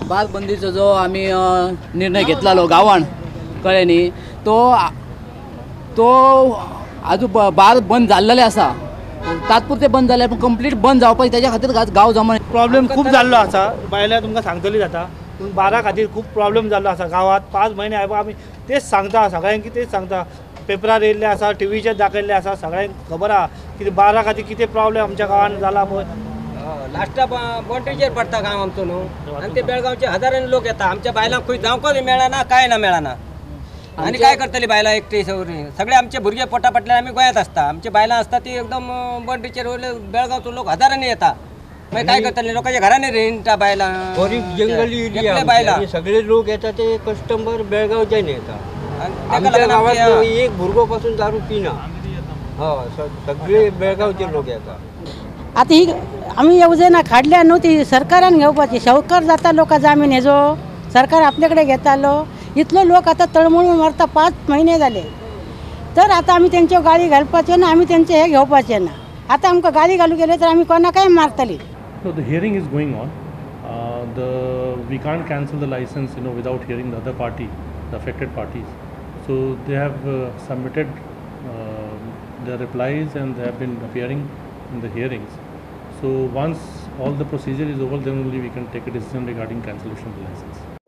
Bar बंदीचो जो आमी निर्णय घेतलालो गांवान कळ्ळें न्ही, तो तो आजू बार बंद जाल्लेले आसा, तात्पुरते बंद जाले पूण कंप्लीट बंद जावपाक तेज्या खातीर गांव जमा प्रॉब्लेम खूब जाल्लो आसा. बायलां तुमकां सांगतली जाता, पूण बारा खातीर खूब प्रॉब्लेम जाल्लो आसा गांवांत. 5 म्हयने आमी तेच सांगता सगळ्यांक, की तेच सांगता, पेपरार येयल्ले आसा, टिवीचेर दाखयल्ले आसा, सगळ्यांक खबर आहा की बारा खातीर कितें प्रॉब्लेम आमच्या गांवांत जाला पळय. लास्टा बाउंड्रीचेर पडटा गांव आमचो न्हू, आनी ते बेळगांवचे हजारांनी लोक येता. आमच्या बायलांक खंय जावंकच मेळना, कांय ना मेळना. आनी काय करतली बायलां एकटी? सगळे आमचे भुरगे पोटा फाटल्यान आमी गोंयांत आसता, आमची बायलां आसता ती एकदम बाउंड्रीचेर वयले. बेळगांवचो लोक हजारांनी येता, मागीर काय करतले? लोकांच्या घरांनी रेंटा बायलां, गरीब जंगली बायलां, सगळे लोक येता ते कस्टमर बेळगांवच्यान येता. आमच्या गांवांत एक भुरगो पासून दारू पिना, हय, सगळे बेळगांवचे लोक येता. आतां ही आमी येवजना काडल्या न्हू ती सरकारान घेवपाची. सावकार जाता लोकां जामीन हेजो सरकार आपले कडेन घेतालो. इतलो लोक आतां तळमळून मरता, 5 म्हयने जाले. तर आतां आमी तेंच्यो गाळी घालपाच्यो ना, आमी तेंचे हे घेवपाचे ना. आतां आमकां गाळी घालूंक गेले तर आमी कोणाकय मारतली. No, the hearing is going on. We can't cancel the license, you know, without hearing the other party, the affected parties. So they have submitted their replies and they have been appearing in the hearings. So once all the procedure is over, then only we can take a decision regarding cancellation of the license.